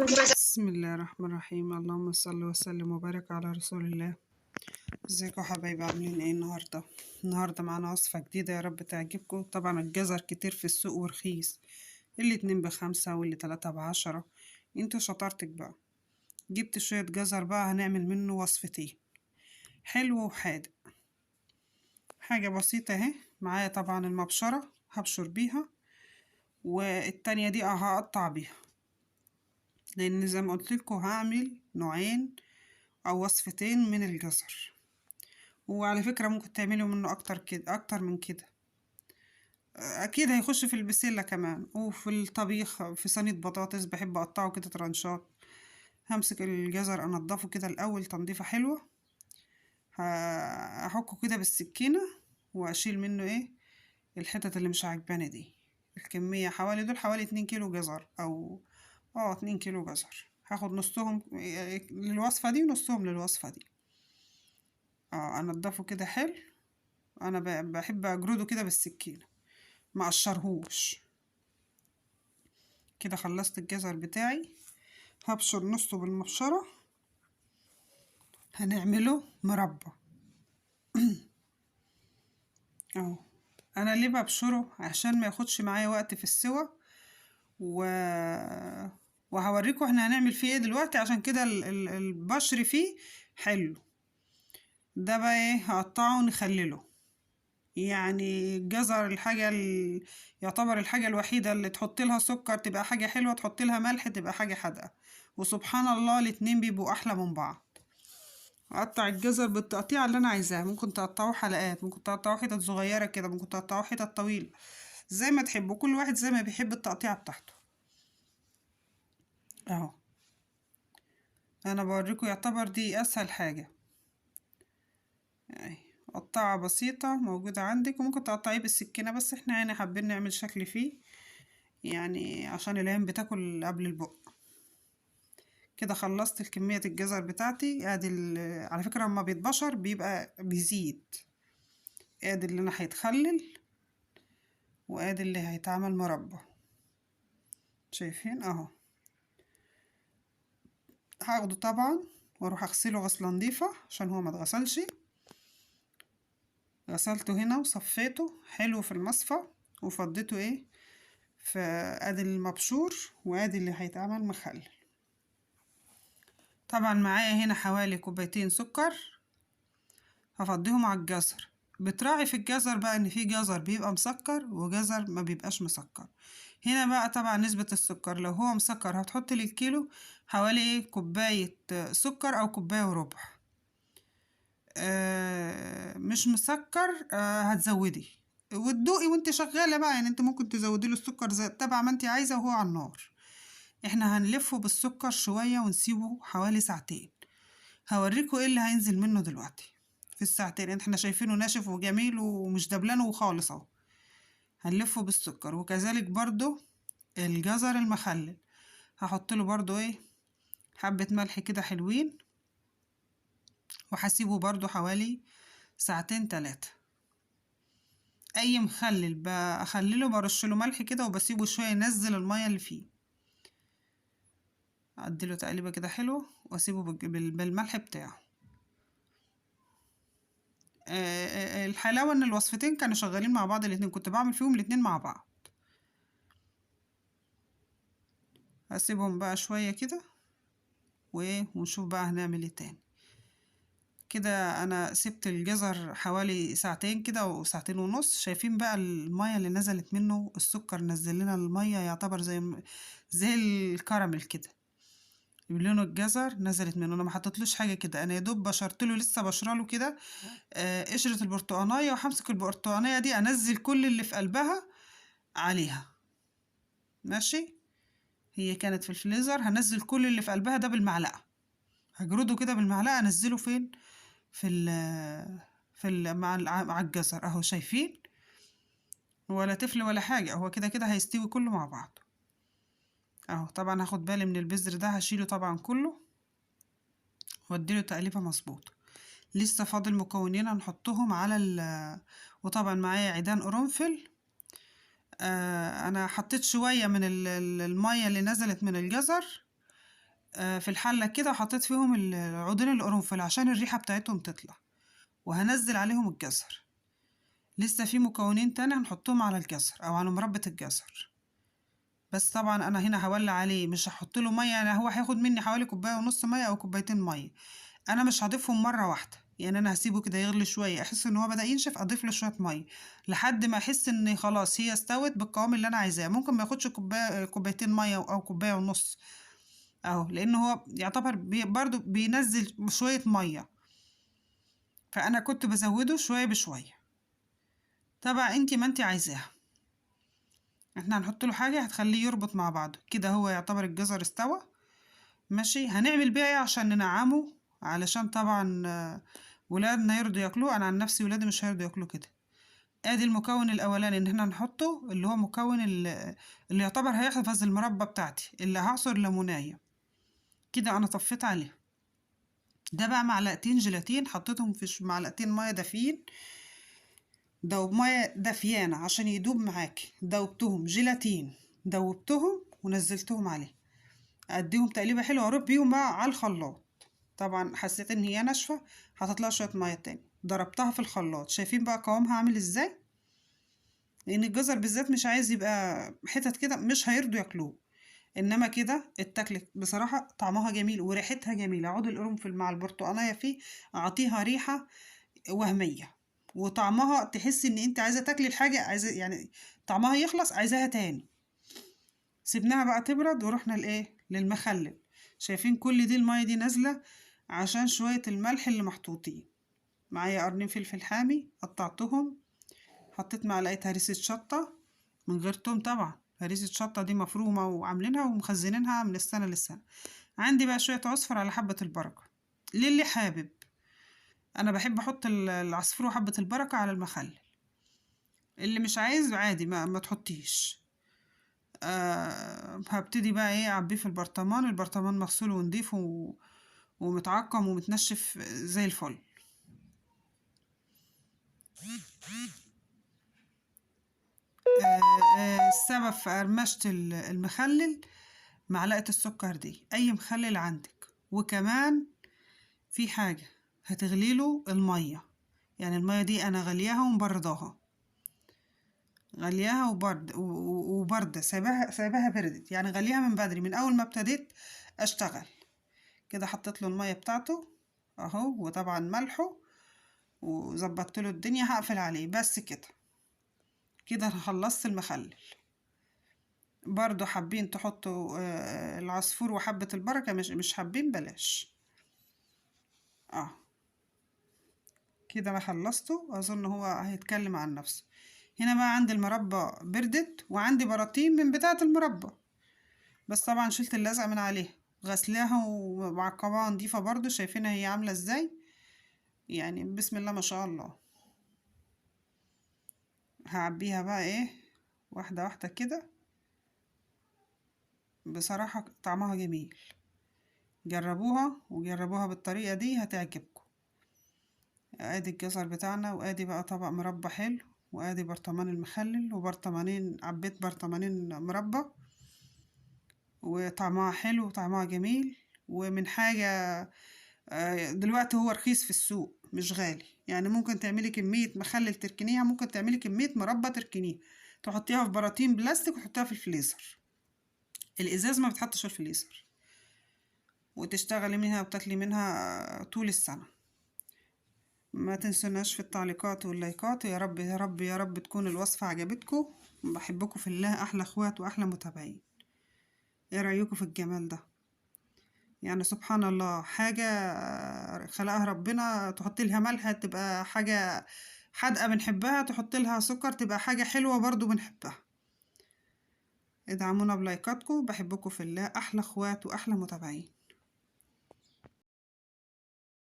بسم الله الرحمن الرحيم. اللهم صل وسلم وبارك على رسول الله. ازيكم يا حبايبي، عاملين ايه النهارده؟ النهارده معانا وصفه جديدة يا رب تعجبكم. طبعا الجزر كتير في السوق ورخيص، اللي 2 ب5 واللي 3 ب10، انتوا شطارتك بقى. جبت شوية جزر بقى، هنعمل منه وصفتين، حلو وحادق، حاجة بسيطة اهي. معايا طبعا المبشره هبشر بيها، والتانية دي هقطع بيها، لان زي ما قلت لكم هعمل نوعين او وصفتين من الجزر. وعلى فكرة ممكن تعملوا منه اكتر كده، اكتر من كده، اكيد هيخش في البسلة كمان وفي الطبيخ، في صينية بطاطس بحب اقطعه كده ترانشات. همسك الجزر انضفه كده الاول تنظيفة حلوة، هحكه كده بالسكينة واشيل منه ايه الحتت اللي مش عجباني دي. الكمية حوالي دول حوالي 2 كيلو جزر، او 2 كيلو جزر. هاخد نصهم للوصفة دي ونصهم للوصفة دي. انضفه كده حلو. انا بحب اجرده كده بالسكينة، ما اقشرهوش كده. خلصت الجزر بتاعي، هبشر نصه بالمبشرة، هنعمله مربى. اهو انا ليه ببشره؟ عشان ما ياخدش معايا وقت في السوى، وهوريكم احنا هنعمل فيه ايه دلوقتي. عشان كده البشر فيه حلو. ده بقى ايه، هقطعه ونخلله. يعني الجزر الحاجة يعتبر الحاجة الوحيدة اللي تحط لها سكر تبقى حاجة حلوة، تحط لها ملح تبقى حاجة حادقة، وسبحان الله الاتنين بيبقوا أحلى من بعض. اقطع الجزر بالتقطيعة اللي انا عايزاها، ممكن تقطعوه حلقات، ممكن تقطعوه حتت صغيرة كده، ممكن تقطعوه حتت طويلة، زي ما تحبوا، كل واحد زي ما بيحب التقطيعة بتاعته. اهو انا بوريكم، يعتبر دي اسهل حاجة، اهي قطعة بسيطة موجودة عندك، وممكن تقطعيه بالسكينة، بس احنا يعني حابين نعمل شكل فيه، يعني عشان العين بتاكل قبل البق. كده خلصت الكمية الجزر بتاعتي. ادي على فكرة لما بيتبشر بيبقى بيزيد. ادي اللي انا هيتخلل، وادي اللي هيتعمل مربى، شايفين اهو. هاخده طبعا واروح اغسله غسلة نظيفة عشان هو ما اتغسلش. غسلته هنا وصفيته حلو في المصفى، وفضيته ايه، فادي المبشور وادي اللي هيتعمل مخلل. طبعا معايا هنا حوالي كوبايتين سكر هفضيهم على الجزر. بتراعي في الجزر بقى ان في جزر بيبقى مسكر وجزر ما بيبقاش مسكر. هنا بقى طبعا نسبة السكر، لو هو مسكر هتحط للكيلو حوالي ايه كوباية سكر او كوباية وربع. مش مسكر، هتزودي وتدوقي وانت شغالة بقى، يعني انت ممكن تزودي له السكر زي تبع ما انت عايزة وهو على النار. احنا هنلفه بالسكر شوية ونسيبه حوالي ساعتين. هوريكم ايه اللي هينزل منه دلوقتي في الساعتين. احنا شايفينه ناشف وجميل ومش دبلان وخالص اهو. هنلفه بالسكر. وكذلك برضو الجزر المخلل هحط له برضو ايه حبة ملح كده حلوين، وهسيبه برضو حوالي ساعتين تلاتة. اي مخلل بخلله برش له ملح كده وبسيبه شوية ينزل المية اللي فيه، اديله تقليبة كده حلو واسيبه بالملح بتاعه. الحلاوة ان الوصفتين كانوا شغالين مع بعض الاتنين، كنت بعمل فيهم الاتنين مع بعض. هسيبهم بقى شوية كده ونشوف بقى هنعمل ايه تاني. كده انا سبت الجزر حوالي ساعتين كده وساعتين ونص. شايفين بقى المية اللي نزلت منه، السكر نزل لنا المية، يعتبر زي الكراميل كده لونه الجزر نزلت منه. انا ما حطيتلوش حاجة كده، انا يا دوب بشرت له، لسه بشرله كده، قشرة البرتقانيه، وهمسك البرتقانيه دي انزل كل اللي في قلبها عليها. ماشي، هي كانت في الفريزر، هنزل كل اللي في قلبها ده بالمعلقه، هجرده كده بالمعلقه، انزله فين؟ في ال في ال مع مع الجزر اهو. شايفين؟ ولا تفل ولا حاجة، هو كده كده هيستوي كله مع بعض اهو. طبعا هاخد بالي من البذر ده، هشيله طبعا كله واديله تقليبه مظبوطة. لسه فاضل مكونين هنحطهم على وطبعا معايا عيدان قرنفل. انا حطيت شوية من المية اللي نزلت من الجزر، في الحلة كده، وحطيت فيهم عودين القرنفل عشان الريحة بتاعتهم تطلع، وهنزل عليهم الجزر. لسه في مكونين تاني هنحطهم على الجزر او على مربى الجزر، بس طبعا انا هنا هولع عليه، مش هحط له مية. انا هو هياخد مني حوالي كوباية ونص مية او كوبايتين مية، انا مش هضيفهم مرة واحدة، يعني انا هسيبه كده يغلي شوية، احس ان هو بدا ينشف اضيف له شوية مية لحد ما احس ان خلاص هي استوت بالقوام اللي انا عايزاه. ممكن ما ياخدش كوبايتين مية او كوباية ونص اهو، لان هو يعتبر برضو بينزل شوية مية، فانا كنت بزوده شوية بشوية تبع انتي ما انتي عايزاها. احنا هنحط له حاجة هتخليه يربط مع بعضه كده. هو يعتبر الجزر استوى ماشي. هنعمل بيها ايه عشان ننعمه؟ علشان طبعا ولادنا يرضوا ياكلوه. انا عن نفسي ولادي مش هيرضوا ياكلوه كده. ادي المكون الاولاني ان احنا نحطه، اللي هو مكون اللي يعتبر هيحفظ المربى بتاعتي، اللي هعصر ليمونيه كده. انا طفيت عليه. ده بقى معلقتين جيلاتين حطيتهم في معلقتين مية دافيين، دوب مية دافيانه عشان يدوب معاكي. دوبتهم جيلاتين، دوبتهم ونزلتهم عليه، اديهم تقليبه حلوة واروح بيهم بقى على الخلاط. طبعا حسيت ان هي ناشفة، حطيت لها شوية مية تاني، ضربتها في الخلاط. شايفين بقى قوامها عامل ازاي؟ لان الجزر بالذات مش عايز يبقى حتت كده، مش هيرضوا ياكلوه، انما كده اتاكلت بصراحة طعمها جميل وريحتها جميلة. عود القرنفل مع البرتقانيه فيه اعطيها ريحه وهمية، وطعمها تحسي ان انت عايزه تاكلي الحاجة، عايزه يعني طعمها يخلص عايزاها تاني. سيبناها بقى تبرد ورحنا لايه؟ للمخلل. شايفين كل دي المية دي نازله عشان شوية الملح اللي محطوطين. معايا قرنين فلفل حامي قطعتهم، حطيت معلقه هريسه شطه من غير توم طبعا، هريسه شطه دي مفرومه وعاملينها ومخزنينها من السنة للسنة. عندي بقى شوية عصفر على حبه البركة للي حابب، انا بحب احط العصفور وحبه البركة على المخلل، اللي مش عايز عادي ما تحطيش. هبتدي بقى ايه؟ اعبيه في البرطمان. البرطمان مغسول ونضيف ومتعقم ومتنشف زي الفل. السبب في قرمشة المخلل معلقة السكر دي، اي مخلل عندك. وكمان في حاجة هتغليله المية، يعني المية دي انا غلياها ومبرداها، غلياها وبرد وبرده، سايباها بردت، يعني غليها من بدري من اول ما ابتديت اشتغل كده. حطيت له المية بتاعته اهو، وطبعا ملحة، وظبطت له الدنيا. هقفل عليه بس كده. كده انا خلصت المخلل. برضو حابين تحطوا العصفور وحبة البركة، مش حابين بلاش. كده انا خلصته، اظن هو هيتكلم عن نفسه. هنا بقى عندي المربى بردت، وعندي براطيم من بتاعة المربى، بس طبعا شلت اللزق من عليها، غسلاها ومعقباها نضيفة برضو. شايفينها هي عاملة ازاي؟ يعني بسم الله ما شاء الله. هعبيها بقى ايه واحدة واحدة كده. بصراحة طعمها جميل، جربوها وجربوها بالطريقة دي هتعجبكم. ادي الجزر بتاعنا، وادي بقى طبق مربى حلو، وادي برطمان المخلل، وبرطمانين، عبيت برطمانين مربى، وطعمها حلو وطعمها جميل. ومن حاجة دلوقتي هو رخيص في السوق مش غالي، يعني ممكن تعملي كمية مخلل تركنيها، ممكن تعملي كمية مربى تركنيها، تحطيها في براطيم بلاستيك وتحطيها في الفريزر. الازاز ما بتحطش في الفريزر، وتشتغلي منها وتاكلي منها طول السنة. ما تنسوناش في التعليقات واللايكات. يا رب يا رب يا رب تكون الوصفة عجبتكم. بحبكم في الله، احلى اخوات واحلى متابعين. ايه رأيكم في الجمال ده؟ يعني سبحان الله، حاجة خلقها ربنا، تحط لها ملح تبقى حاجة حادقة بنحبها، تحط لها سكر تبقى حاجة حلوة برضو بنحبها. ادعمونا بلايكاتكم. بحبكم في الله، احلى اخوات واحلى متابعين.